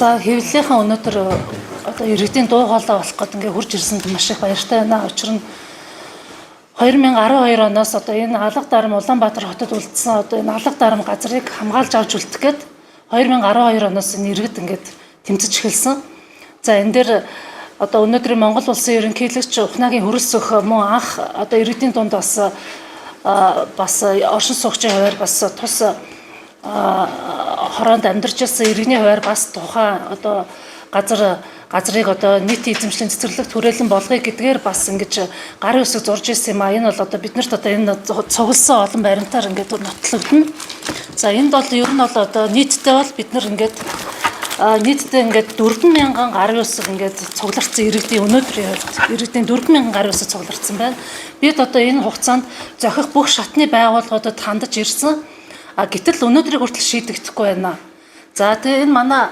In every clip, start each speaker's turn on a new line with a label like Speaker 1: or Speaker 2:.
Speaker 1: За, хэвлэлийнхэн өнөөдөр одоо иргэдийн дуу хоолой болох гээд ингээ хурж ирсэнд маш их баяртай байна. Учир нь 2012 оноос одоо энэ Алга дарам, Улаанбаатар хотод үлдсэн одоо энэ алга дарам газрыг хамгаалж авч үлдэх гээд 2012 оноос энэ иргэд ингээд тэмцэж эхэлсэн. За, энэ дээр одоо өнөөдрийн Монгол улсын ерөнхийлөгч Ухнаагийн хөрөлсөх мөн анх одоо иргэдийн дунд бас оршин суугчийн хуваар, бас тус хороонд амьдарч байсан иргэний хуваар бас тухайн одоо газрыг одоо нийт эзэмшлийн цэцэрлэг түрээлэн болгоё гэдгээр бас ингэж гарын үсэг зурж ирсэн юм а. Энэ бол одоо биднэрт одоо энэ цугласан олон баримтаар ингээд нотлогдно. За, энд бол ер нь бол одоо нийтдээ бол бид нар ингээд нийтдээ ингээд 4000 гарын үсэг ингээд цугларсан, иргэдийн, өнөөдрийн хувьд иргэдийн 4000 гарын үсэг цугларсан байна. Бид одоо энэ хугацаанд зохих бүх шатны байгууллагуудад хандаж ирсэн. А гэтэл өнөөдрийг хүртэл шийдэгдэхгүй байна. За, тэгээ энэ манай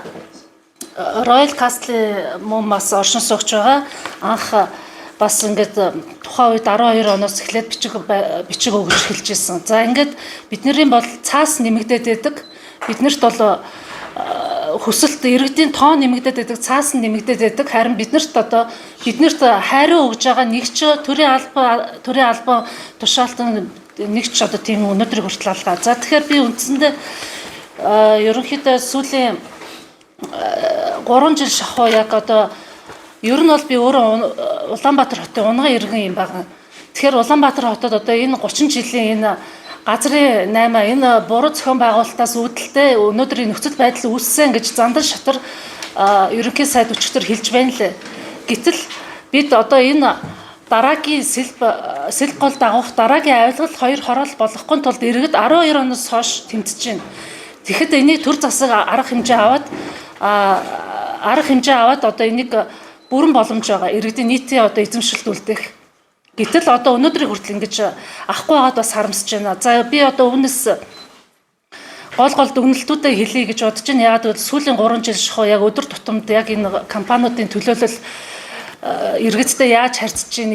Speaker 1: Royal Castle мөн бас оршин суугч байгаа. Анх бас ингээд тухайн үед 12 оноос эхлээд бичиг өгөж эхэлж ирсэн. За, ингээд бидний бол цаас нэмэгдээд байдаг. Биднэрт бол хүсэлт иргэдийн тоо нэмэгдээд байдаг, цаас нь нэмэгдээд байдаг. Харин биднэрт одоо биднэрт хариу өгж байгаа нэг ч төрийн албан тушаалтан нэг ч одоо тийм өнөөдрийг хүртэл алгаа. За, тэгэхээр би үндсэндээ ерөнхийдөө сүүлийн 3 жил шахуу яг одоо ер нь бол би өөрөө Улаанбаатар хотын унган иргэн юм байна. Тэгэхээр Улаанбаатар хотод одоо энэ 30 жилийн энэ газрын 8 энэ буруу зохион байгуулалтаас үүдэлтэй өнөөдрийн нөхцөл байдал үүссэн гэж зандан шатар ерөнхий сайд өчигдөр хэлж байна лээ. Гэтэл бид одоо энэ дараагийн сэлб гол дагуух дараагийн авилгал хоёр хороол болохгүй тулд иргэд 12 оноос хойш тэмцэж байна. Тэгэхэд энийг төр засаг арга хэмжээ аваад одоо энийг бүрэн боломж байгаа. Иргэдийн нийтийн одоо эзэмшилт үлдэх. Гэтэл одоо өнөөдрийг хүртэл ингэж авахгүй байгаад бас харамсаж байна. За, би одоо үүнээс гол гол дүгнэлтүүдээ хэлье гэж бодож байна. Яагаад гэвэл сүүлийн 3 жил шахуу яг өдөр тутамд яг энэ компаниудын төлөөлөл иргэдтэй яаж харьцаж байна,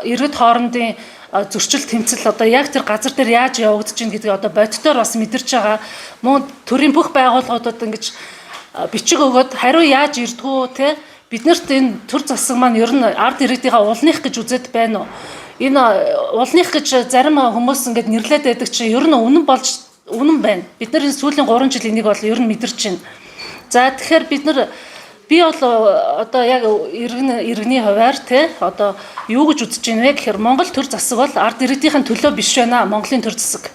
Speaker 1: иргэд хоорондын зөрчил, тэмцэл одоо яг тэр газар дээр яаж явагдаж байна гэдгийг одоо бодитоор бас мэдэрч байгаа. Мөн төрийн бүх байгууллагуудад ингэж бичиг өгөөд хариу яаж ирдгүү те? Биднэрт энэ төр засаг маань ер нь ард иргэдийнхаа улных гэж үзээд байна уу? Энэ улных гэж зарим хүмүүс ингээд нэрлээд байдаг чинь ер нь үнэн болж үнэн байна. Бид нар энэ сүүлийн 3 жил энийг бол ер нь мэдэрч байна. За, тэгэхээр бид нар, би бол одоо яг иргэний хуваар те, одоо юу гэж үзэж байна вэ гэхээр Монгол төр засаг бол ард иргэдийнхэн төлөө биш байна. Монголын төр засаг.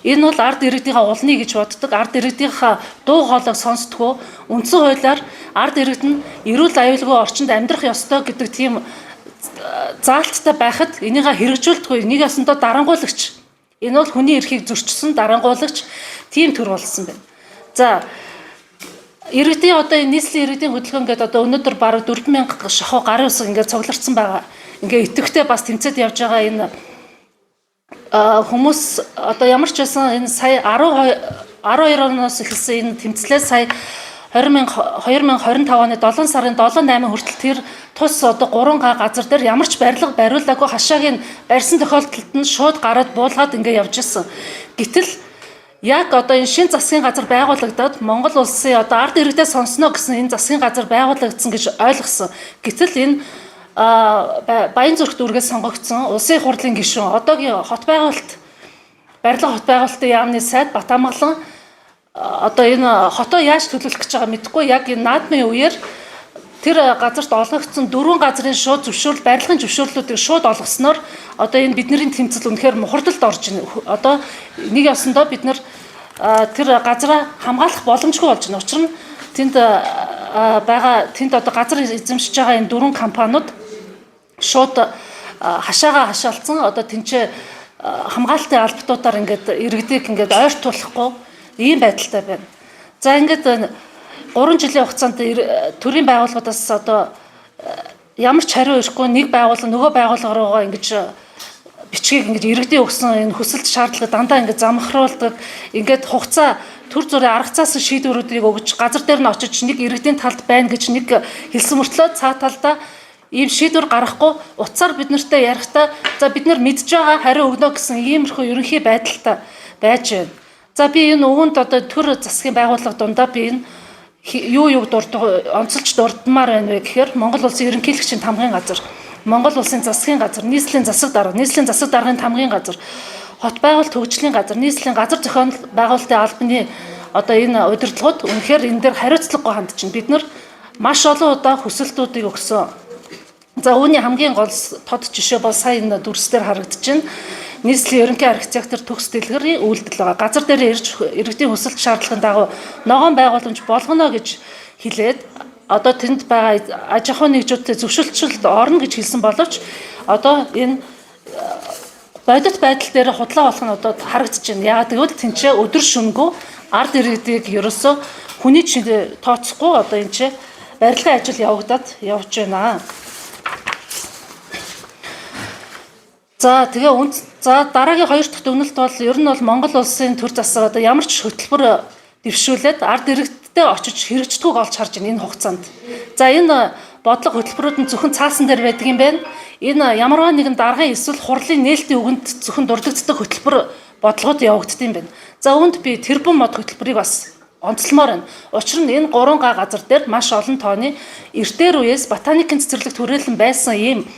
Speaker 1: Энэ бол ард иргэдийнхаа улны гэж боддог, ард иргэдийнхаа дуу хоолойг сонсдгоо, үндсэн хуулиар ард иргэд нь эрүүл аюулгүй орчинд амьдрах ёстой гэдэг тийм заалттай байхад энийгээ хэрэгжүүлдэггүй, нэг ёсондоо дарангуулагч. Энэ бол хүний эрхийг зөрчсөн дарангуулагч тийм төр болсон байна. За, иргэдийн одоо энэ нийслэлийн иргэдийн хөдөлгөөн гэдэг одоо өнөөдөр бараг 4000 шахуу гарын үсэг ингээд цугларсан байгаа. Ингээ идэвхтэй бас тэмцээд явж байгаа энэ хүмүүс одоо ямар ч байсан энэ сая 12 12 оноос эхэлсэн энэ тэмцлээ сая 2025 оны 7 сарын 7 8 хүртэл тэр тус одоо 3 га газар дээр ямар ч барилга бариулаагүй, хашааг нь барьсан тохиолдолд нь шууд гараад буулгаад ингээ явж исэн. Гэтэл яг одоо энэ шинэ засгийн газар байгуулагдаад, Монгол улсын одоо ард иргэдээ сонсно гэсэн энэ засгийн газар байгуулагдсан гэж ойлгосон. Гэтэл энэ Баян зүрх дүүргээс сонгогдсон улсын хурлын гишүүн, одоогийн хот байгуулалт, барилга хот байгуулалтын яамны сайд Бат Амгалан одоо энэ хотоо яаж төлөөлөх гэж байгаа мэдэхгүй, яг энэ наадмын үеэр тэр газарт олгогдсон дөрвөн газрын шууд зөвшөөрөл, барилгын зөвшөөрлүүдийг шууд олгосноор одоо энэ бидний тэмцэл үнэхээр мухардалд орж байна. Одоо нэг ёсондоо бид нар тэр газраа хамгаалах боломжгүй болж байна. Учир нь тэнд байгаа, тэнд одоо газар эзэмшиж байгаа энэ дөрвөн компаниуд шууд хашаагаа хашаалцсан, одоо тэнцээ хамгаалтын албатуудаар ингээд иргэдийг ингээд ойртуулахгүй ийм байдалтай байна. За, ингээд 3 жилийн хугацаанд төрийн байгууллагуудаас одоо ямар ч хариу ирэхгүй, нэг байгууллага нөгөө байгууллага руугаа ингэж бичгийг ингэж иргэдийн өгсөн энэ хүсэлт шаардлага дандаа ингэж замхруулдаг, ингээд хугацаа төр зүрийн арга цаасан шийдвэрүүдийг өгж, газар дээр нь очиж нэг иргэдийн талд байна гэж нэг хэлсэн мөртлөө цаа талдаа ийм шийдвэр гаргахгүй, утсаар бид нартай ярихдаа "За, бид нар мэдж байгаа, хариу өгнө" гэсэн иймэрхүү ерөнхий байдалтай байж байна. За, би энэ өвөнд одоо төр засгийн байгууллага дундаа би энэ Юу юуг дурд онцолж дурдмаар байна вэ гэхээр Монгол улсын ерөнхийлөгчийн тамгын газар, Монгол улсын засгийн газар, нийслэлийн засаг дарга, нийслэлийн засаг даргын тамгын газар, хот байгуулалт хөгжлийн газар, нийслэлийн газар зохион байгуулалтын албаны одоо энэ удирдлагууд үнэхээр энэ дээр хариуцлагагүй хандж байна. Бид нар маш олон удаа хүсэлтүүдийг өгсөн. За, үүний хамгийн гол тод жишээ бол сая энэ дүрс дээр харагдаж байна. Нийслэлийн ерөнхий архитектор Төгс Дэлгэрийн үйлдэл байгаа. Газар дээр ирж иргэдийн хүсэлт шаардлагын дагуу ногоон байгууламж болгоно гэж хэлээд, одоо тэнд байгаа аж ахуйн нэгжүүдтэй зөвшөлтшөлд орно гэж хэлсэн боловч одоо энэ бодит байдал дээр худлаа болох нь одоо харагдаж байна. Яагаад гэвэл тэнцээ өдөр шөнөгүй ард иргэдийг ерөөсөө хүний чинь тооцохгүй одоо энэ чи барилгын ажил явагдаад явж байна. За, тэгээ за, дараагийн хоёр дахь дүгнэлт бол ер нь бол Монгол улсын төр засаг одоо ямар ч хөтөлбөр дэвшүүлээд ард иргэдтэй очиж хэрэгждэггүйг олж харж байна энэ хугацаанд. За, энэ бодлого хөтөлбөрүүд нь зөвхөн цаасан дээр байдаг юм байна. Энэ ямарваа нэгэн даргын эсвэл хурлын нээлтийн үгэнд зөвхөн дурддагддаг хөтөлбөр, бодлогод явагддаг юм байна. За, үүнд би тэрбум мод хөтөлбөрийг бас онцлмоор байна. Учир нь энэ гурван га газар дээр маш олон тооны эртээр үеэс ботаникийн цэцэрлэг түрээлэн байсан ийм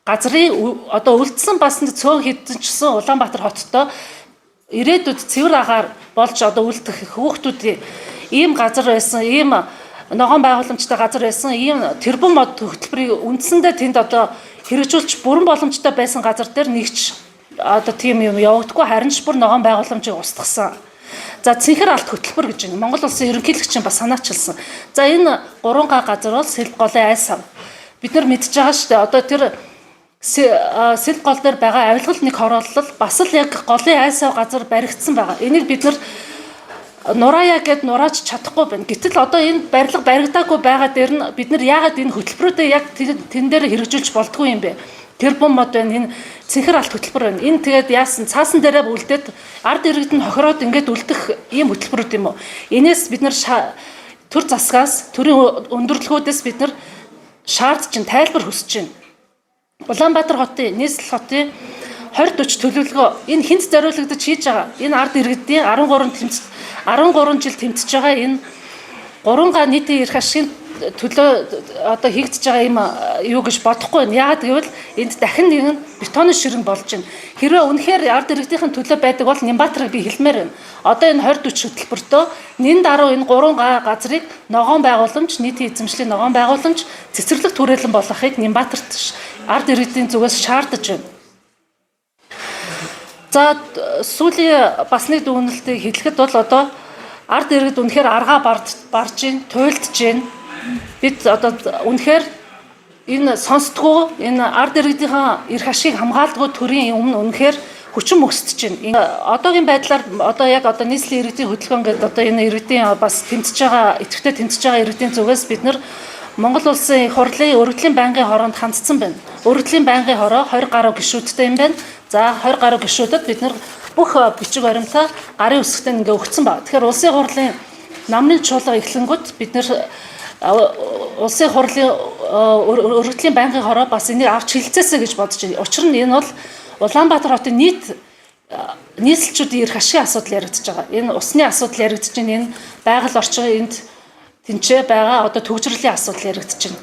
Speaker 1: газрын одоо үлдсэн бас нэг цөөн хэдэнчсэн Улаанбаатар хоттой ирээдүйд цэвэр агаар болж одоо үлдэх хүүхдүүдийн ийм газар байсан, ийм ногоон байгууламжтай газар байсан, ийм тэрбум мод хөтөлбөрийг үндсэндээ тэнд одоо хэрэгжүүлж бүрэн боломжтой байсан газар дээр нэгч одоо тийм юм явагдахгүй, харин ч бүр ногоон байгууламжийг устгасан. За, цэнхэр алт хөтөлбөр гэж байна. Монгол улсын ерөнхийлөгчийн бас санаачилсан. За, энэ гурван га газар бол Сэлб голын айсав. Бид нар мэдж байгаа шүү дээ. Одоо тэр Сэлб гол дээр байгаа авилгал нэг хорооллол бас л яг голын айсав газар баригдсан байгаа. Энийг бид нар нураая гэд нурааж чадахгүй байна. Гэтэл одоо энэ барилга баригдаагүй байгаа дээр нь бид нар яагаад энэ хөтөлбөрүүдээ яг тэн дээр хэрэгжүүлж болдгүй юм бэ? Тэрбум мод байна, энэ цэнхэр алт хөтөлбөр байна. Энэ тэгээд яасан, цаасан дээрээ үлдээд ард иргэд нь хохироод ингээд үлдэх ийм хөтөлбөрүүд юм уу? Энээс бид нар төр засгаас, төрийн өндөрлөгүүдээс бид нар шаардж чинь, тайлбар хүсэж байна. Улаанбаатар хотын, нийслэл хотын 20 40 төлөвлөгөө энэ хэнд зориулагдаж хийж байгаа? Энэ ард иргэдийн 13 жил тэмцэж байгаа энэ гурван га нийтийн эрх ашигын төлөө одоо хийгдэж байгаа юм юу гэж бодохгүй байна. Яагаад гэвэл энд дахин нэгэн бетоны ширэнг болж байна. Хэрвээ үнэхээр ард иргэдийн төлөө байдаг бол Нямбатарыг би хэлмээр байна. Одоо энэ 20 40 хөтөлбөртөө нэн даруй энэ гурван га газрыг ногоон байгууламж, нийтийн эзэмшлийн ногоон байгууламж, цэцэрлэг түрээлэн болгохыг Нямбатарт ард иргэдийн зүгээс шаардаж байна. За, сүүлийн бас нэг дүгнэлтийг хэлэхэд бол одоо ард иргэд үнэхээр аргаа барж гин, туйлдж гин. Бид одоо үнэхээр энэ сонсдгоо, энэ ард иргэдийнхаа эрх ашигыг хамгаалдгүй төрийн өмнө үнэхээр хүчин мөксдөж байна. Одоогийн байдлаар одоо яг одоо нийслэлийн иргэдийн хөдөлгөөн гэдэг одоо энэ иргэдийн бас тэмцэж байгаа, идэвхтэй тэмцэж байгаа иргэдийн зүгээс бид нар Монгол улсын их хурлын өргөдлийн байнгын хороонд хандсан байна. Өргөдлийн байнгын хороо 20 гаруй гишүүдтэй юм байна. За, 20 гаруй гишүүдэд бид нар бүх бичиг баримтаа гарын үсгтэй ингээ өгсөн байна. Тэгэхээр улсын хурлын намны чуулга эхлэнгүүт бид нар улсын хурлын өргөдлийн байнгын хороо бас энийг авч хэлцээсэй гэж бодож байна. Учир нь энэ бол Улаанбаатар хотын нийт нийслэлчүүдийн эрх ашигын асуудал яригдж байгаа. Энэ усны асуудал яригдж байна. Энэ байгаль орчин, энд тэнцээ байгаа одоо төгжрөлийн асуудал яригдж байна.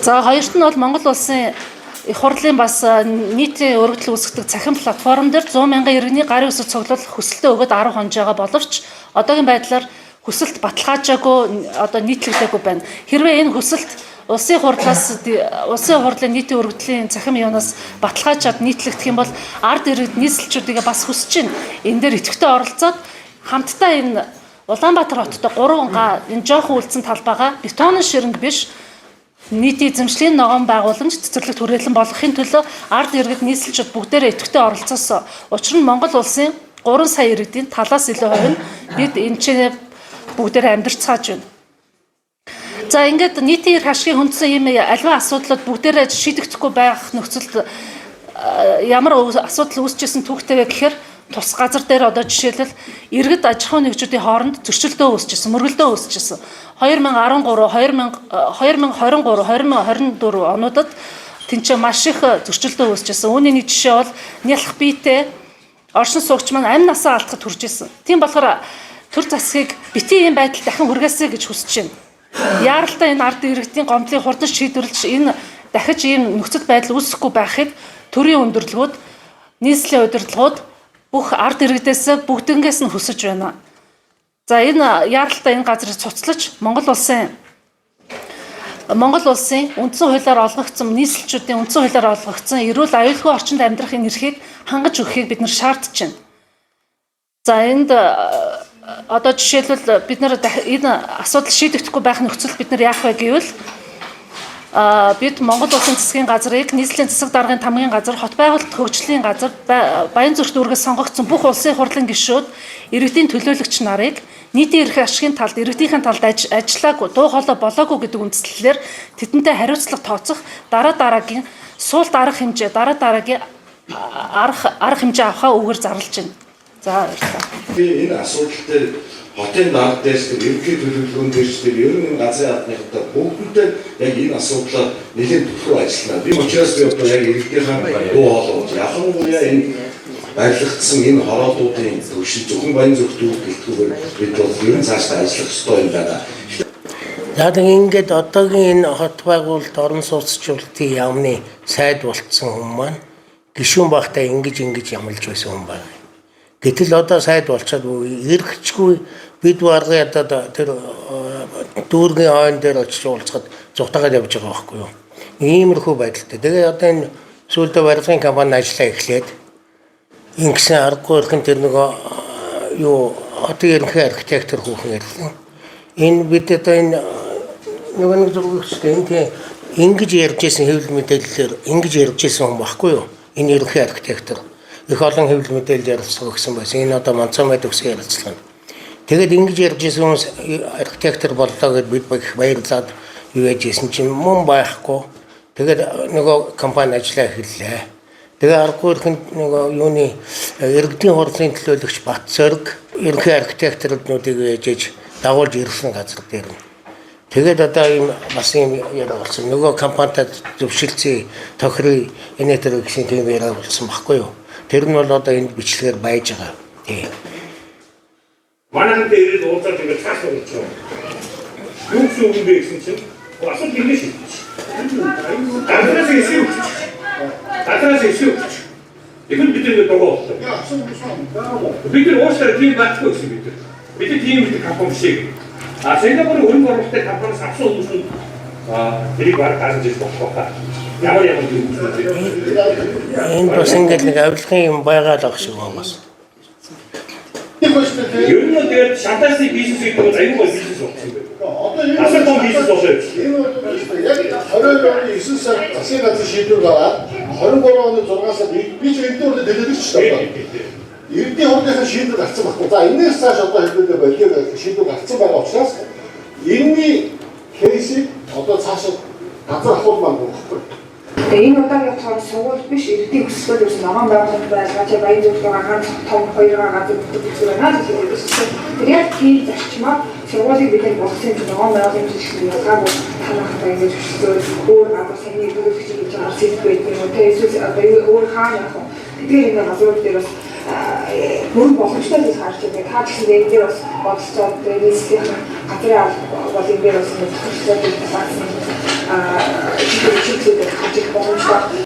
Speaker 1: За, хоёрт нь бол Монгол улсын их хурлын бас нийтийн өргөдөл үүсгэдэг цахим платформ дээр 100 мянган иргэний гарын үсэг цуглуулах хүсэлтээ өгөөд 10 хонож байгаа боловч одоогийн байдлаар хүсэлт баталгаажаагүй, одоо нийтлэгдээгүй байна. Хэрвээ энэ хүсэлт улсын хурлаас, улсын хурлын нийтийн өргөдлийн цахим юунаас баталгаажаад нийтлэгдэх юм бол ард иргэд, нийслэлчүүдийг бас хүсэж байна. Энэ дээр идэвхтэй оролцоод хамтдаа энэ Улаанбаатар хоттой 3 га энэ жоохон үлдсэн талбайгаа бетоны ширэнг биш, нийтийн эзэмшлийн ногоон байгууламж, цэцэрлэг түрээлэн болгохын төлөө ард иргэд, нийслэлчүүд бүгдээрээ идэвхтэй оролцоосоо. Учир нь Монгол улсын 3 сая иргэдийн талаас илүү хувь нь бид энэ чинь бүгдээрээ амьдарцгааж байна. За, ингээд нийтийн эрх ашигын хөндсөн ийм аливаа асуудлууд бүгдээрээ шийдэгдэхгүй байх нөхцөлд ямар асуудал үүсчихсэн түүхтэй вэ гэхээр тус газар дээр одоо жишээлбэл иргэд, аж ахуйн нэгжүүдийн хооронд зөрчилдөө үүсчихсэн, мөргөлдөө үүсчихсэн. 2013, 2023, 2024 онуудад тэнцээ маш их зөрчилдөө үүсчихсэн. Үүний нэг жишээ бол нялх биетэй оршин суугч маань амь насаа алдахад хүрч ирсэн. Тийм болохоор Төр засгийг битгий ийм байдал дахин хүргээсэй гэж хүсэж байна. Яаралтай энэ ард иргэдийн гомдлыг хурдан шийдвэрлэж энэ дахиж ийм нөхцөл байдал үүсэхгүй байхыг төрийн өндөрлгүүд, нийслэлийн удирдлагууд бүх ард иргэдээс бүгднгээс нь хүсэж байна. За энэ яаралтай энэ газрыг цуцлаж Монгол улсын үндсэн хуулиар олгогдсон нийслэлчүүдийн үндсэн хуулиар олгогдсон эрүүл аюулгүй орчинд амьдрахын эрхийг хангаж өгөхийг бид нар шаардаж байна. За энд одоо жишээлбэл бид нар энэ асуудал шийдэгдэхгүй байх нөхцөлд бид нар яах вэ гэвэл бид Монгол Улсын засгийн газрыг нийслэлийн засаг даргын тамгын газар, хот байгуулалт хөгжлийн газар, Баянзүрх дүүргээс сонгогдсон бүх улсын хурлын гишүүд, иргэдийн төлөөлөгч нарыг нийтийн эрх ашигын талд, иргэдийнхээ талд ажиллаагүй, дуу хоолой болоогүй гэдэг үндслэлээр тэдэнтэй хариуцлага тооцох дараа дараагийн суулт арга хэмжээ, дараа дараагийн арга хэмжээ авахаа үүгээр зарлж байна. За баярлалаа.
Speaker 2: Би энэ асуудал дээр хотын дарга дээр ч тэр ерөнхий төлөвлөгөөн дээр ч тэр ер нь энэ газрын албаныхантай бүгдэнтэй яг энэ асуудлаар нэлээд түлхүү ажиллана. Би учраас би одоо яг иргэдийнхээ дуу хоолой болж ялангуяа энэ барилгагдсан энэ хороолуудын төвшин зөвхөн Баянзүрх дүүрэг гэлтгүүгээр бид бол ер нь цаашдаа ажиллах ёстой юм байна.
Speaker 3: За тэг ингээд одоогийн энэ хот байгуулалт орон сууцчлалтын яамны сайд болцсон хүн маань гишүүн байхдаа ингэж ингэж ямлж байсан хүн байна. Гэтэл одоо сайд болцоод эргэчгүй бид баргын одоо тэр дүүргийн хойн дээр очиж уулзахад зугтаагаад явж байгаа байхгүй юу. Иймэрхүү байдалтай. Тэгээ одоо энэ сүүлдээ барилгын компани ажиллаа эхлээд ингэсэн аргагүй өрхөн тэр нөгөө юу хотын ерөнхий архитектор хүүхэн ирсэн. Энэ бид одоо энэ нөгөө нэг зургийг энэ тийм ингэж ярьж исэн хэвлэл мэдээллээр ингэж ярьж исэн хүн байхгүй юу? Энэ ерөнхий архитектор их олон хэвлэл мэдээлэл ярилцлага өгсөн байсан. Энэ одоо Манцамад өгсөн ярилцлага нь. Тэгээд ингэж ярьж исэн хүмүүс архитектор боллоо гэд бид их баярлаад юу яаж исэн чинь мөн байхгүй. Тэгээд нөгөө компани ажиллаа эхэллээ. Тэгээ аргагүй ихэнд нөгөө юуны иргэдийн хурлын төлөөлөгч Батцөрг ерөнхий архитекторуудыг яжээж дагуулж ирсэн газар дээр нь. Тэгээд одоо ийм бас ийм яриа болсон. Нөгөө компанитай зөвшилцээ тохирё энэ төр гэсэн тийм яриа болсон баггүй юу. Тэр нь бол одоо энд бичлэгээр байж байгаа. Тийм.
Speaker 4: Манайхан дээр ирээд уулзаад ингээд цааш уулзж байгаа. Юу гэсэн үг юм бэ гэсэн чинь асуудал ингэ шийдэж. Газраас эсээ өгч. Газраас эсээ өгч. Тэгэхээр бид нэг дугаа боллоо. Бид нар уушлаар тийм байхгүй гэсэн бид нар. Бид нар тийм их компани биш ээ. А Сингапурын хөрөнгө оруулалтын компаниас авсан хүмүүс нь тэрийг баг гаргаж ирж болох байх. Ямар ямар юм бэ?
Speaker 3: Энд бас ингээд нэг авилгын юм байгаа л ах шиг байна бас.
Speaker 4: Ер нь тэгээд шантажны бизнес гэдэг бол аюул гой бизнес болсон юм байна. Асар том бизнес болоо явчихлаа.
Speaker 5: Энэ бол яг 22 оны 9 сард засгийн газрын шийдвэр гараад 23 оны 6 сард би ч эрдэнэ хурлын төлөөлөгч шүү дээ. Эрдэнэ хурлынхаа шийдвэр гарсан байхгүй. За энэс цааш одоо хэдүүлээ болио гэх шийдвэр гарсан байгаа учраас энэний case ийг одоо цаашаа газар ахуулмаар байхгүй.
Speaker 6: Тэгээ энэ удаагийн болохоор сургууль биш иргэдийн хүсэлтүүд ерөөсөн ногоон байгуулалт байлгаа чи Баянзүрх ганц том хоёроо газар бүтэх гэсэн байна л гэж хэлсэн. Тэр яг тийм зарчмаар сургуулийг бид нар болгосон юм чи ногоон байгуулалт юм шиг ялгаагүй танахтай ингэж хүсэлтүүд өөр газар саяны төлөөлөгч гэж байгаа сэдв байдаг юм уу те эсвэл одоо өөр хаана явах вэ? Тэгэхээр энэ газрууд дээр бас мөрөн боломжтой гэж харж байна. Та ч гэсэн энэ дээр бас бодолцоод нийслэлийн газрын алба бол энэ дээр бас тодорхойлолтууд багсан чиглэлүүд харж ирэх боломжтой.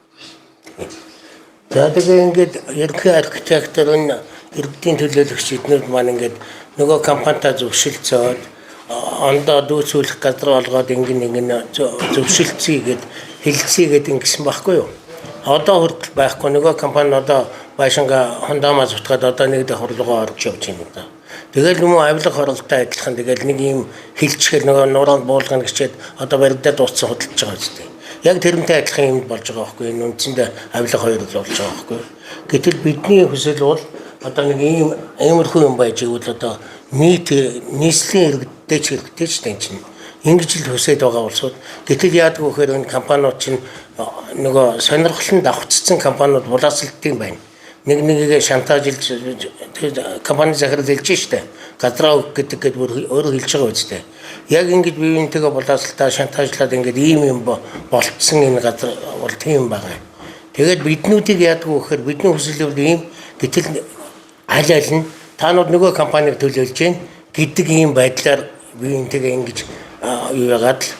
Speaker 3: За тэгээ ингээд ерөнхий архитектор нь иргэдийн төлөөлөгч эднүүд маань ингээд нөгөө компанитай зөвшилцөөд ондоо дүүцүүлэх газар олгоод ингэн ингэн зөвшилцье гэд хэлцье гэд ингэсэн байхгүй юу. Одоо хүртэл байхгүй нөгөө компани одоо байшингаа хондоомоо зутгаад одоо нэг давхар руугаа орж явж байна да. Тэгэл юм авилга хоролтой адилхан тэгэл нэг юм хилчгээл нөгөө нураанд буулгана гэчээд одоо баригдаад дууссан худалдаж байгаа үстэй. Яг тэрнтэй адилхан юм болж байгаа байхгүй энэ үндсэндээ авилга хоёр л болж байгаа байхгүй. Гэтэл бидний хүсэл бол одоо нэг ийм иймэрхүү юм байж ивэл одоо нийт нийслэлийн иргэдтэй ч хэрэгтэй ч тань чинь ингэж л хүсээд байгаа улсууд гэтэл яадаг вэ гэхээр энэ компаниуд чинь нөгөө сонирхол нь давхцсан компаниуд булаацалддаг юм байна. Нэг нэгээ шантаажилж компани захирал хэлж штэ. Газраа өг гэдэг гээд өөрөө хэлж байгаа үстэй. Яг ингэж бие биентэйгээ булаацалтаа шантаажлаад ингэж ийм юм болцсон энэ газар бол тийм байгаа. Тэгээд биднүүдийг яадаг вэ гэхээр бидний хүсэл бол ийм гэтэл аль аль нь та нар нөгөө компанийг төлөөлж гин гэдэг ийм байдлаар би энтэйгээ ингэж юу яагаад л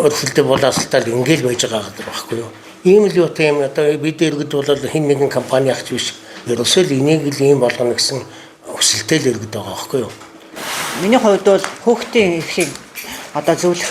Speaker 3: өрсөлдөө болоосолтол ингээл байж байгаа гэдэг байхгүй юу. Ийм л юутай юм одоо бид иргэд бол хэн нэгэн компани ахч биш. Ерөөсөө л энийг л ийм болгоно гэсэн хүсэлтэй л иргэд байгаа байхгүй юу.
Speaker 7: Миний хувьд бол хүүхдийн эрхийг одоо зөвлөх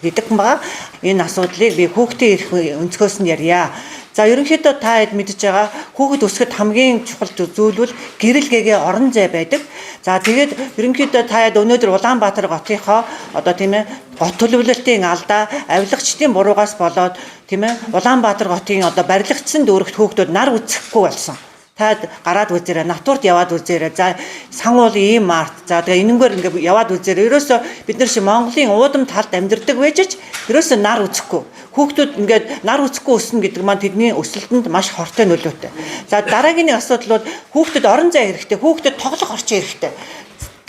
Speaker 7: гэдэг байгаа. Энэ асуудлыг би хүүхдийн эрх өнцгөөс нь ярья. За ерөнхийдөө та хэд мэдж байгаа хүүхэд өсгөхөд хамгийн чухал зүйл бол гэрэл гэгээ орон зай байдаг. За тэгээд ерөнхийдөө та хэд өнөөдөр Улаанбаатар готынхоо одоо тийм ээ гот төлөвлөлтийн алдаа, авилгачдын буруугаас болоод тийм ээ Улаанбаатар хотын одоо барилгацсан дүүрэгт хүүхдүүд нар үзэхгүй болсон. Та гараад үзээрэй, натурт яваад үзээрэй. За сан уул ийм март. За тэгээ энэнгээр ингээ яваад үзээрэй. Ерөөсө бид нар шиг Монголын уудам талд амьдардаг байж ч ерөөсө нар үзэхгүй. Хүүхдүүд ингээд нар үзэхгүй өснө гэдэг маань тэдний өсөлтөнд маш хортой нөлөөтэй. За дараагийн нэг асуудал бол хүүхдэд орон зай хэрэгтэй, хүүхдэд тоглох орчин хэрэгтэй.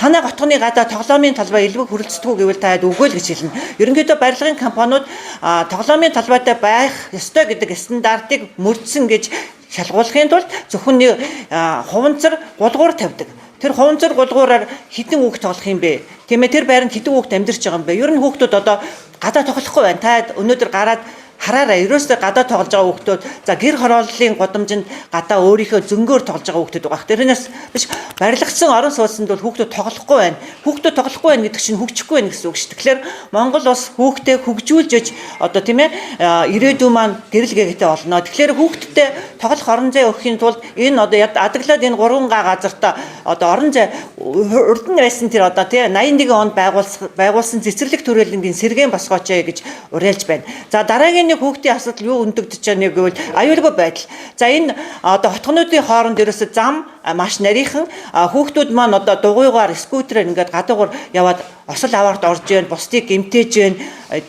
Speaker 7: Танай готгоны гадаа тоглоомын талбай элбэг хүрэлцдэггүй гэвэл та үгүй л гэж хэлнэ. Ерөнхийдөө барилгын компаниуд тоглоомын талбайтай байх ёстой гэдэг стандартыг мөрдсөн гэж шалгуулахын тулд зөвхөн нэг хуванцар гулгуур тавьдаг. Тэр хуванцар гулгуураар хэдэн хүүхд тоглох юм бэ? Тийм ээ, тэр байранд хэдэн хүүхд амьдарч байгаа юм бэ? Ер нь хүүхдүүд одоо гадаа тоглохгүй байна. Та өнөөдөр гараад хараарай. Ерөөсөө гадаа тоглож байгаа хүүхдүүд за гэр хорооллын гудамжинд гадаа өөрийнхөө зөнгөөр тоглож байгаа хүүхдүүд байгаа. Тэрнээс биш барилгацсан орон сууцнд бол хүүхдүүд тоглохгүй байна. Хүүхдүүд тоглохгүй байна гэдэг чинь хөгжихгүй байна гэсэн үг шүү. Тэгэхээр Монгол улс хүүхдээ хөгжүүлж өж одоо тийм ээ ирээдүйн маань гэрэл гэгээтэй болно. Тэгэхээр хүүхдтэй тоглох орон зай өгөхийн тулд энэ одоо адаглаад энэ 3 га газартаа одоо орон зай урд нь байсан тэр одоо тийм 81 онд байгуулсан цэцэрлэг төрөлнгийн сэргээн босгооч гэж уриалж байна. За дараагийн нэг хүүхдийн асуудал юу өндөгдөж байгаа нэг гэвэл аюулгүй байдал. За энэ одоо хотгонуудын хооронд ерөөсө зам маш нарийнхан, хүүхдүүд маань одоо дугуйгаар скутерээр ингээд гадуугаар яваад осол аваарт орж ийн, бусдыг гэмтээж ийн,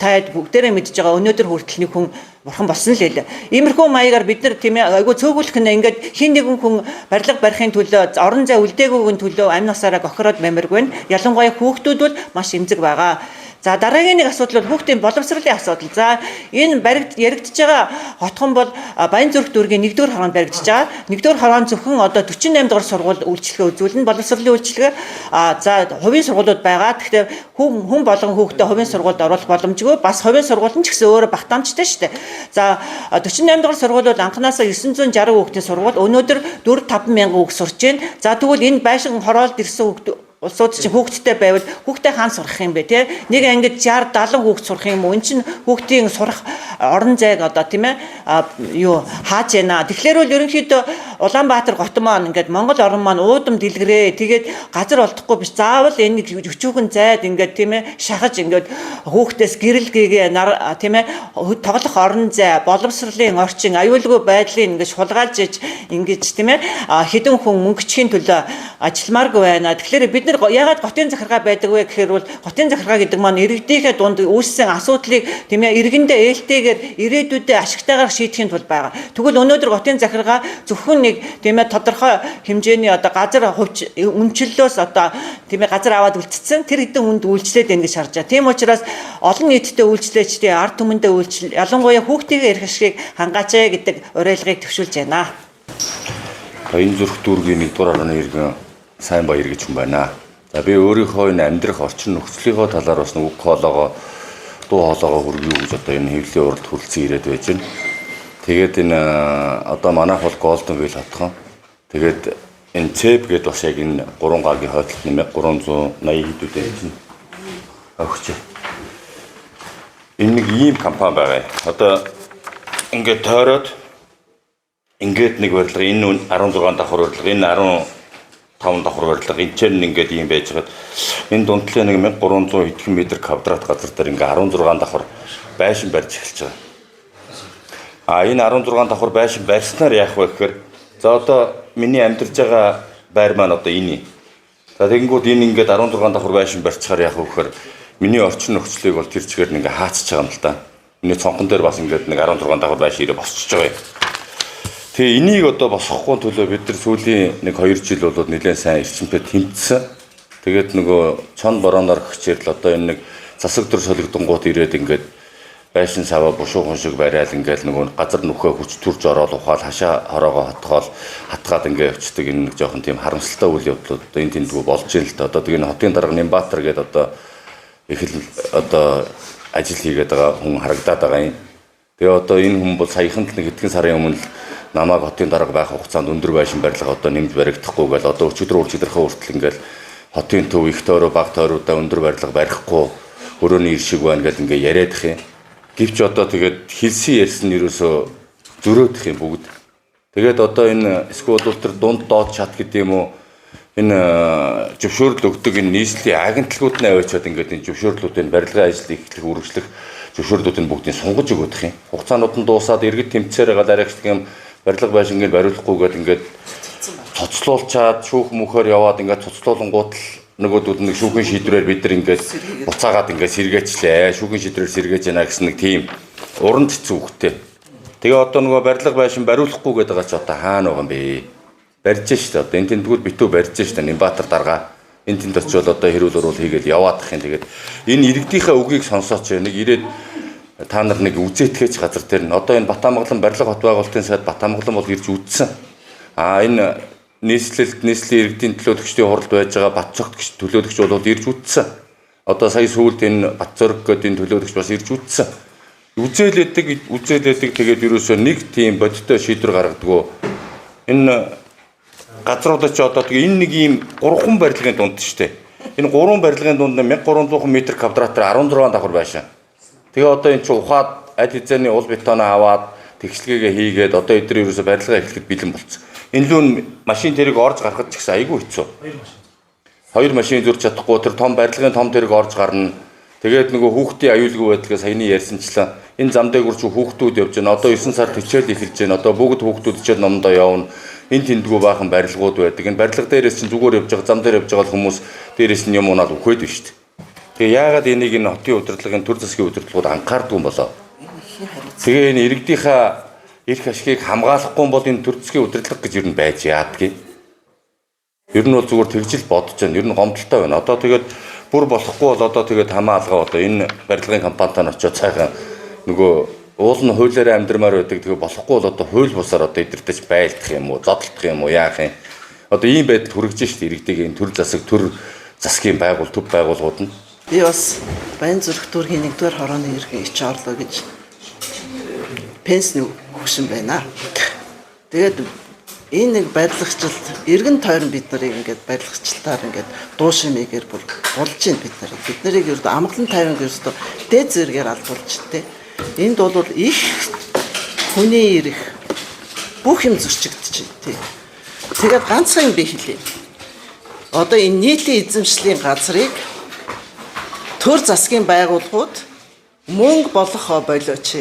Speaker 7: та бүгдээрээ мэдж байгаа өнөөдөр хүртэл нэг хүн бурхан болсон л хэлээ. Иймэрхүү маягаар бид нар тийм ээ айгу цөөхөлөх нь ингээд хин нэгэн хүн барилга барихын төлөө орон зай үлдээгүйн төлөө амь насаараа гохироод мамиргүй. Ялангуяа хүүхдүүд бол маш эмзэг байгаа. За дараагийн нэг асуудал бол хүүхдийн боловсролын асуудал. За энэ яригдж байгаа хотхон бол Баян-Зүрх дүүргийн 1-р хороонд баригдаж байгаа. 1-р хороон зөвхөн одоо 48 дугаар сургууль үйлчилгээ үзүүлнэ, боловсролын үйлчилгээ. За хувийн сургуулиуд байгаа. Тэгэхээр хүн болгон хүүхдээ хувийн сургуульд оруулах боломжгүй. Бас хувийн сургууль нь ч гэсэн өөрөө багтаамжтай шүү дээ. За 48 дугаар сургууль бол анханасаа 960 хүүхдийн сургууль. Өнөөдөр 4-5 мянган хүүхд сурч байна. За тэгвэл энэ байшин хороолд ирсэн хүүхд улсууд чинь хүүхдтэй байвал хүүхдээ хаан сурах юм бэ те? Нэг ангид 60 70 хүүхд сурах юм уу? Эн чинь хүүхдийн сурах орон зайг одоо тийм ээ юу хааж яана. Тэгэхээр бол ерөнхийдөө Улаанбаатар гот маань ингээд Монгол орн маань уудам дэлгэрээ. Тэгээд газар олдохгүй биш. Заавал энэ өчүүхэн зайд ингээд тийм ээ шахаж ингээд хүүхдээс гэрэл гээгээ тийм ээ тоглох орон зай, боловсролын орчин, аюулгүй байдлыг ингээд шулгаалж иж ингэж тийм ээ хэдэн хүн мөнгөчхийн төлөө ажилламааргүй байна. Тэгэхээр бид нар ягаад готын захиргаа байдаг вэ гэхээр бол готын захиргаа гэдэг маань иргэдийнхээ дунд үүссэн асуудлыг тийм ээ иргэндээ ээлтэйгээр ирээдүйдээ ашигтайгаар шийдэхин тулд байгаа. Тэгвэл өнөөдөр готын захиргаа зөвхөн нэг тийм ээ тодорхой хэмжээний одоо газар хувьч өмчлөлөөс одоо тийм ээ газар аваад үлдсэн тэр хэдэн хүнд үйлчлээд байна гэж харж байгаа. Тийм учраас олон нийтэд үйлчлээч тийм ард түмэндээ үйлчлэл ялангуяа хүүхдийн эрх ашигыг хангаач гэдэг уриалгыг төвшүүлж байна.
Speaker 8: Баян-Зүрх дүүргийн 1-р орны иргэн сайн баяр гэж хүн байна. За би өөрийнхөө энэ амьдрах орчин нөхцөлийнхөө талаар бас нэг үг хоолоогоо дуу хоолоогоо хүргэе гэж одоо энэ хэвлэлийн уралд хүрэлцэн ирээд байж байна. Тэгээд энэ одоо манайх бол Golden Wheel хотхон. Тэгээд энэ Цэб гэдээ бас яг энэ 3 гагийн хойдолт 1380 хэдүүдээ чинь өгч. Энэ нэг ийм компани байгаа. Одоо ингээд тойроод ингээд нэг барилга, энэ 16 давхар барилга, энэ 15 давхар барилга, энэ ч ингээд ийм байж байгаад энэ дундлын нэг 1300 хэдхэн метр квадрат газар дээр ингээд 16 давхар байшин барьж эхэлж байгаа. А энэ 16 давхар байшин барьснаар яах вэ гэхээр за одоо миний амьдарч байгаа байр маань одоо энэ. За тэгэнгүүт энэ ингээд 16 давхар байшин барьчихаар яах вэ гэхээр миний орчин нөхцөлийг бол тэр чигээр нь ингээд хаацж байгаа юм л да. Миний цонхон дээр бас ингээд нэг 16 давхар байшин ирээ босчиж байгаа юм. Тэгээ энийг одоо босгохгүй төлөө бид нар сүүлийн нэг 2 жил болоод нэлээд сайн эрчимтэй тэмцсэн. Тэгээд нөгөө чон бороноор хичээл одоо энэ нэг засаг дөр солигдонгууд ирээд ингээд Байшин саваа бушуухан шиг барайл ингээл нөгөө газар нүхээ хүч төрж ороод ухаал хашаа хороогоо хотгоол хатгаад ингээ явцдаг энэ нэг жоохон тийм харамсалтай үйл явдлууд одоо энэ тэндгүү болж ийн л та. Одоо тэгээ энэ хотын дарга Нямбатар гэдэг одоо их л одоо ажил хийгээд байгаа хүн харагдаад байгаа юм. Тэгээ одоо энэ хүн бол саяхан л нэг хэдхэн сарын өмнө л намайг хотын дарга байх хугацаанд өндөр байшин барилга одоо нэмж баригдахгүй гэл одоо өчигдөр урчигдэрхээ хүртэл ингээл хотын төв их тойроо баг тойруудаа өндөр барилга барихгүй хөрөөний ир шиг байна гэл ингээ яриадах юм. Гэвч одоо тэгээд хэлсэн ярьсан нь ерөөсөө зөрөөдөх юм бүгд. Тэгээд одоо энэ эсвэл бол тэр дунд доод чат гэдэг юм уу энэ зөвшөөрөл өгдөг энэ нийслэлийн агентлагууд нь аваачаад ингээд энэ зөвшөөрлүүдийн барилгын ажил эхлэх үргэлжлэх зөвшөөрлүүдийн бүгдийг сунгаж өгödөх юм. Хугацаанууд нь дуусаад иргэд тэмцээр байгаа дараагч юм барилга байшингийг бариулахгүй гээд ингээд цоцлуулчаад шүүх мөхөр яваад ингээд цоцлуулангууд л нөгөөдүүд нэг шүүхийн шийдвэрээр бид нар ингээд буцаагаад ингээд сэргээчлээ. Шүүхийн шийдвэрээр сэргээж яана гэсэн нэг тийм уран цэцэн үгтэй. Тэгээ одоо нөгөө барилга байшин бариулахгүй гэдэг байгаа чи одоо хаана байгаа юм бэ? Барьж штэ одоо энэ тэндгүүд битүү барьж штэ Нямбатар дарга. Энэ тэнд очивол одоо хэрүүл уруул хийгээл яваадах юм. Тэгээд энэ иргэдийнхээ үгийг сонсооч нэг ирээд та нар нэг үзээтгэж газар дээр нь одоо энэ Батамгалан барилга хот байгуулалтын сайд Батамгалан бол ирж үтсэн. А энэ нийслэлд нийслэлийн иргэдийн төлөөлөгчдийн хуралд байж байгаа Батцогт гэж төлөөлөгч бол ирж үтсэн. Одоо сая сүүлд энэ Батцорг гэдэг энэ төлөөлөгч бас ирж үтсэн. Үзээлэдэг үзээлэдэг тэгээд ерөөсөө нэг тийм бодиттой шийдвэр гаргадаг. Энэ газруудад ч одоо тэгээ энэ нэг ийм гурван барилгын дунд штэ. Энэ гурван барилгын дунд 1300 м квадратаар 16 давхар байшин. Тэгээ одоо эн чинь ухаад аль хэзээний уул бетоноо аваад тэгшлэгээ хийгээд одоо эдгээр ерөөсө барилгаа эхлэхэд бэлэн болцсон. Энэ лүүн машин тэрийг орж гаргах ч гэсэн айгүй хэцүү. Хоёр машин зурж чадахгүй тэр том барилгын том тэрэг орж гарна. Тэгээд нөгөө хүүхдийн аюулгүй байдлаа саяны ярьсанчлаа энэ зам дээгүр чи хүүхдүүд явж байна. Одоо 9 сард хичээл эхэлж байна. Одоо бүгд хүүхдүүд хичээл номдоо явна. Энэ тэндгүү баахан барилгууд байдаг. Энэ барилга дээрээс чинь зүгээр явж байгаа зам дээр явж байгаа хүмүүс дээрээс нь юм унаад үхээд байна шүү дээ. Тэгээ яагаад энийг энэ хотын удирдлагын төр засгийн удирдлагууд анхаардгүй юм болоо? Тэгээ энэ иргэдийнхаа эрх ашигыг хамгаалахгүй бол энэ төр засгийн удирдлага гэж ер нь байж яадгийг. Ер нь бол зүгээр тэгжил бодож байна. Ер нь гомдолтой байна. Одоо тэгээд бүр болохгүй бол одоо тэгээд хамаа алгаа одоо энэ барилгын компанитай нь очиод сайхан нөгөө уул нь хуулиараа амьдрмаар байдаг. Тэгээ болохгүй бол одоо хууль бусаар одоо эдэртэж байлдах юм уу, зодтолдох юм уу, яах юм. Одоо ийм байдалд хүрэж шít иргэдийг энэ төр засаг төр засгийн байгуул төв байгууллагууд нь.
Speaker 9: Би бас Баян зүрх дүүргийн 1-р хорооны иргэн ич орлоо гэж пенсний хөгшин байна. Тэгээд энэ нэг барилгачлалт эргэн тойрон бид нарыг ингээд барилгачлалтаар ингээд дуу шимээгээр бүр болж байна бид нарыг. Бид нарыг ердөө амгалан тайван ердөө дээд зэрэгээр алдуулж тээ. Энд бол их хүний ирэх бүх юм зөрчигдөж байна тий. Тэгээд ганцхан юм би хэлье. Одоо энэ нийтийн эзэмшлийн газрыг төр засгийн байгууллагууд мөнгө болгохоо болооч.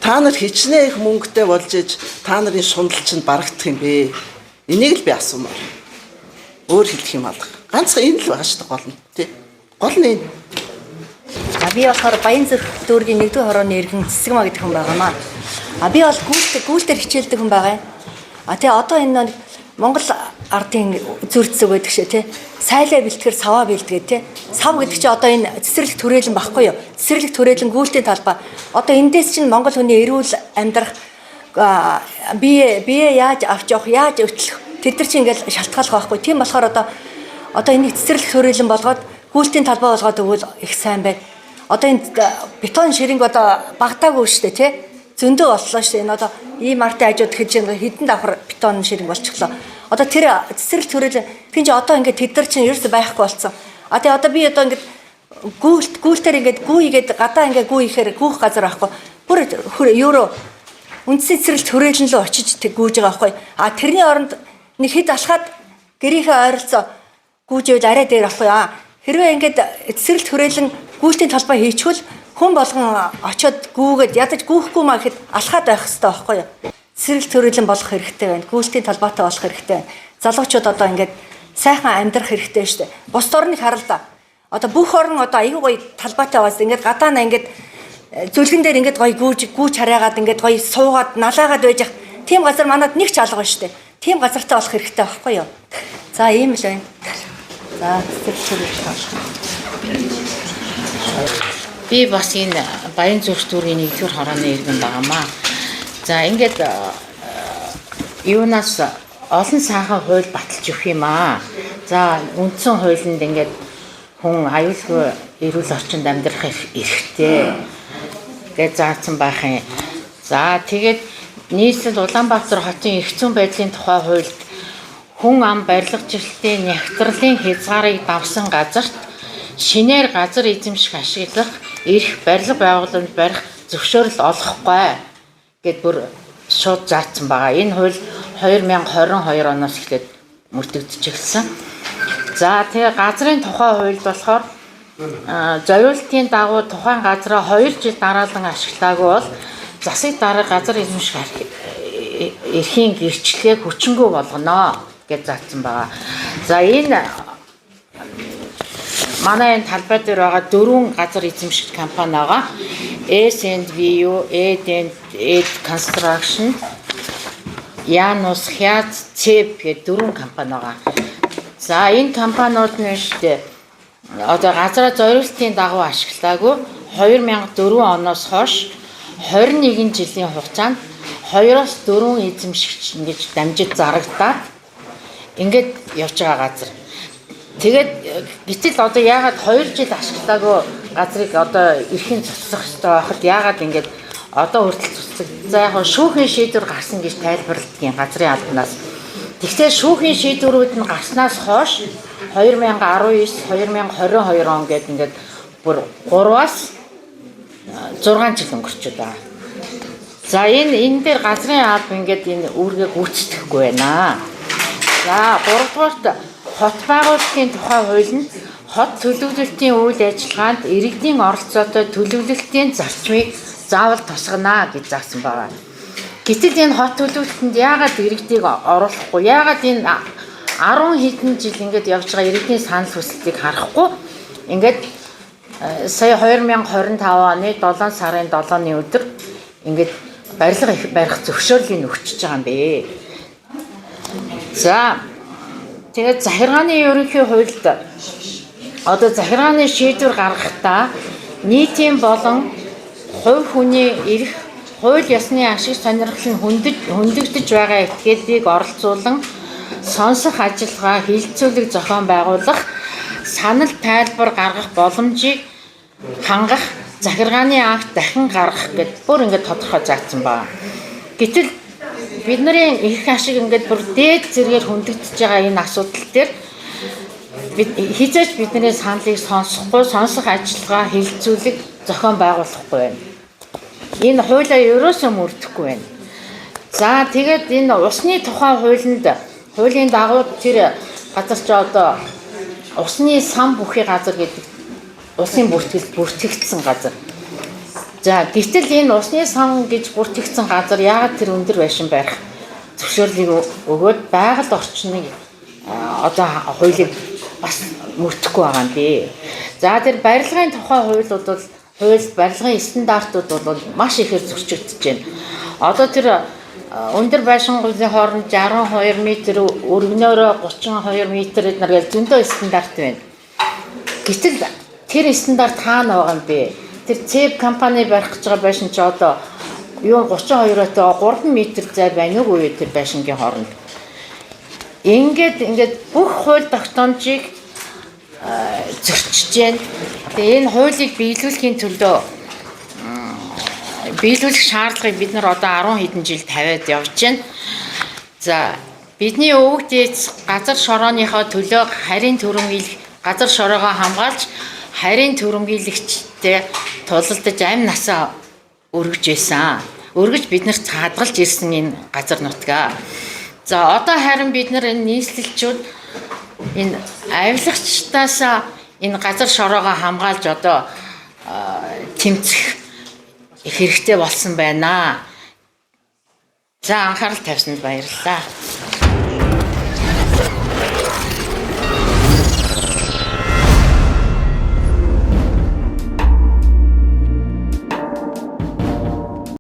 Speaker 9: Та нар хичнээн их мөнгөтэй болж иж та нарын шундал чинь барагдах юм бэ? Энийг л би асуумаар. Өөр хэлэх юм алга. Ганцхан энэ л байгаа шүү дээ гол нь тий. Гол нь энэ.
Speaker 10: За би болохоор Баян зүрх дүүргийн 1-р хорооны иргэн Цэцэгмаа гэдэг хүн байгаамаа. А би бол гүйлтээр хичээлдэг хүн байгаа юм. А тэгээ одоо энэ нэг Монгол ардын зүрх зүг гэдэг шээ тий. Сайлаа бэлтгэхэр саваа бэлтгээд тий. Сав гэдэг чинь одоо энэ цэцэрлэг түрээлэн багхгүй юу? Цэцэрлэг түрээлэн гүйлтийн талбай. Одоо эндээс чинь Монгол хүний эрүүл амьдрах бие яаж авч явах, яаж өтлөх тэд нар чинь ингээл шалтгаалх байхгүй. Тийм болохоор одоо энийг цэцэрлэг түрээлэн болгоод гүйлтийн талбай болгоод өгвөл их сайн байна. Одоо энэ бетон ширинг одоо багтаагүй шүү дээ тий. Зөндөө боллоо шүү дээ. Энэ одоо ийм артын хажууд хийж хэдэн давхар бетон ширинг болчихлоо. Одоо тэр цэцэрлэг төрөл тийм чи одоо ингээд тэд нар чинь ерөөсөй байхгүй болсон. А тэгээ одоо би одоо ингээд гүйлтээр ингээд гүй хийгээд гадаа ингээд гүй ихээр гүйх газар байхгүй. Бүр евро үндсэн цэцэрлэг төрөлн лөө очиж гүйж байгаа байхгүй. А тэрний оронд нэг хэд алхаад гэрийнхээ ойролцоо гүйжээвэл арай дээр байхгүй. А хэрвээ ингээд цэцэрлэг төрөлн гүйлтийн талбай хийчихвэл хүн болгон очиод гүүгээд ядаж гүүхгүй маа гэхэд алхаад байх хэрэгтэй байхгүй юу? Цэцэрлэг төрөлн болох хэрэгтэй байна. Гүйлтийн талбайтай болох хэрэгтэй байна. Залуучууд одоо ингээд сайхан амьдрах хэрэгтэй шүү дээ. Бусд орныг харал да. Одоо бүх орн одоо аюу гоё талбайтай байгаас ингээд гадаа на ингээд зүлгэн дээр ингээд гоё гүүж хараагаад ингээд гоё суугаад налаагаад байж ах тийм газар манад нэг ч алга байна шүү дээ. Тийм газартай болох хэрэгтэй байхгүй юу? За ийм л байна. За цэцэрлэг төрөл болох.
Speaker 11: Би бас энэ Баянзүрх дүүргийн 1-р хорооны иргэн байгаамаа. За ингээд юунаас олон сайхан хууль баталж өгөх юм аа. За үндсэн хуулинд ингээд хүн аюулгүй эрүүл орчинд амьдрах эрхтэй гэж заасан байх юм. За тэгээд нийслэл Улаанбаатар хотын эрх зүйн байдлын тухай хуульд хүн ам барилгачлалтын нягтралын хязгаарыг давсан газарт шинээр газар эзэмших ашиглах эрх барилга байгууламж барих зөвшөөрөл олохгүй гэд бүр шууд заасан байгаа. Энэ хууль 2022 оноос эхлээд мөрдөгдөж эхэлсэн. За тэгээ газрын тухай хуульд болохоор зориултын дагуу тухайн газраа 2 жил дараалан ашиглаагүй бол засаг дарга газар эзэмших эрхийн гэрчлэгийг хүчингүй болгоно гэж заасан байгаа. За энэ манай энэ талбай дээр байгаа дөрвөн газар эзэмшигч компани байгаа. S&VU, Ed Construction, Янус, Хяц, Цэп гэх дөрвөн компани байгаа. За энэ компаниуд нь шүү дээ. Одоо газраа зориултын дагуу ашиглаагүй 2004 оноос хойш 21 жилийн хугацаанд 2-оос 4 эзэмшигч ингэж дамжиж зарагдаад ингээд явж байгаа газар. Тэгээд гэтэл одоо яагаад 2 жил ашиглаагүй газрыг одоо эрхийн цуцлах ёстой байхад яагаад ингээд одоо хүртэл цуцлаг. За яг шүүхийн шийдвэр гарсан гэж тайлбарладгийн газрын албанаас. Тэгвэл шүүхийн шийдвэрүүд нь гарснаас хойш 2019, 2022 он гээд ингээд бүр 3-аас 6 жил өнгөрчөөд байгаа. За энэ дээр газрын алба ингээд энэ үүргээ гүйцэтгэхгүй байна. За 3 дугаарт хот байгуулалтын тухай хууль нь хот төлөвлөлтийн үйл ажиллагаанд иргэдийн оролцоотой төлөвлөлтийн зарчмыг заавал тусгана гэж заасан байгаа. Гэтэл энэ хот төлөвлөлтөнд яагаад иргэдийг оруулахгүй, яагаад энэ 10 хэдэн жил ингээд явж байгаа иргэдийн санал хүсэлтийг харахгүй ингээд сая 2025 оны 7 сарын 7-ны өдөр ингээд барилга барих зөвшөөрлийг өгчөж байгаа юм бэ. За тэгээд захиргааны ерөнхий хуульд одоо захиргааны шийдвэр гаргахдаа нийтийн болон хувь хүний эрх, хууль ёсны ашиг сонирхол нь хөндөгдөж байгаа этгээдийг оролцуулан сонсох ажиллагаа, хилцүүлэг зохион байгуулах, санал тайлбар гаргах боломжийг хангах, захиргааны акт дахин гаргах гэд бүр ингээд тодорхой заасан байна. Гэтэл бидний эрх ашиг ингээд бүр дээд зэргээр хөндөгдөж байгаа энэ асуудал дээр бид хизээч бидний саналыг сонсохгүй, сонсох ажиллагаа, хилцүүлэг зохион байгуулахгүй байна. Энэ хуулиа ерөөсөө мөрдөхгүй байна. За тэгээд энэ усны тухай хуулинд хуулийн дагуу тэр газар чи одоо усны сан бүхий газар гэдэг усын бүртгэл бүртгэгдсэн газар. За гэтэл энэ усны сан гэж бүртгэгдсэн газар яагаад тэр өндөр байшин барих зөвшөөрлийг өгөөд байгаль орчныг одоо хуулийг бас мөрдөхгүй байгаа юм бэ. За тэр барилгын тухай хуулиуд бол хууль барилгын стандартууд бол маш ихээр зөрчигдөж байна. Одоо тэр өндөр байшингуудын хооронд 62 м, өргөнөөрөө 32 м эднэр гэж зөндөө стандарт байна. Гэтэл тэр стандарт хаана байгаа юм бэ? Тэр ЦЭБ компани барих гэж байгаа байшин чи одоо юу 32-отой 3 м зай байна уу тэр байшингийн хооронд. Ингээд бүх хууль тогтоомжийг зөрчиж байна. Тэгээ энэ хуулийг биелүүлэхийн төлөө биелүүлэх шаардлагыг бид нар одоо 10 хэдэн жил тавиад явж байна. За бидний өвөг дээдс газар шорооныхоо төлөө харийн төрөмгийлэх газар шороогоо хамгаалж харийн төрөмгийлэгчтэй тулалдаж амь насаа өргөж байсан. Өргөж бид нарт хадгалж ирсэн энэ газар нутгаа. За одоо харин бид нар энэ нийслэлчүүд энэ авилгачтаас энэ газар шороогоо хамгаалж одоо тэмцэх хэрэгтэй болсон байна. За анхаарал тавьсанд баярлалаа.